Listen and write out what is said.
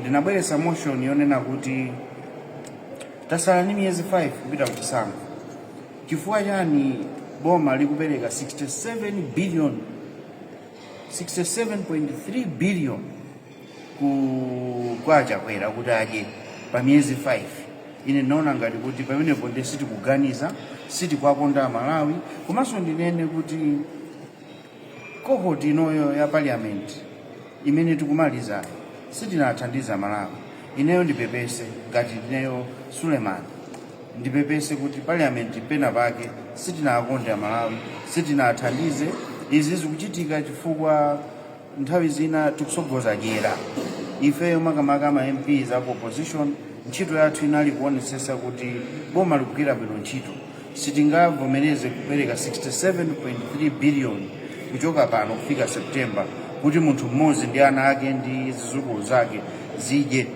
Ndinabweretsa motion yonena kuti tasala ndi miyezi 5 kupita kuchisankho, chifukwa chani boma likupereka 67 billion, 67.3 billion ku kwa Chakwera kuti adye pa miyezi 5? Ine ndinaona ngati kuti pamenepo ndi sitikuganiza, sitikwakonda Malawi. Komanso ndinene kuti cohort inoyo ya parliament imene tikumalizayo sitinathandiza Malawi. Ineyo ndipepese, ngati ndineyo Suleiman, ndipepese kuti parliament pena pake sitinakonde Malawi, sitinathandize. Izi zikuchitika chifukwa nthawi zina tikusogoza dyera ifeyo, makamaka ma MPs aku opposition. Ntchito yathu inali kuonetsetsa kuti boma likugwira bwino ntchito. Sitingavomereze kupereka 67.3 billion kuchoka pano kufika September kuti munthu mmodzi ndi ana ake ndi zizukulu zake zidye.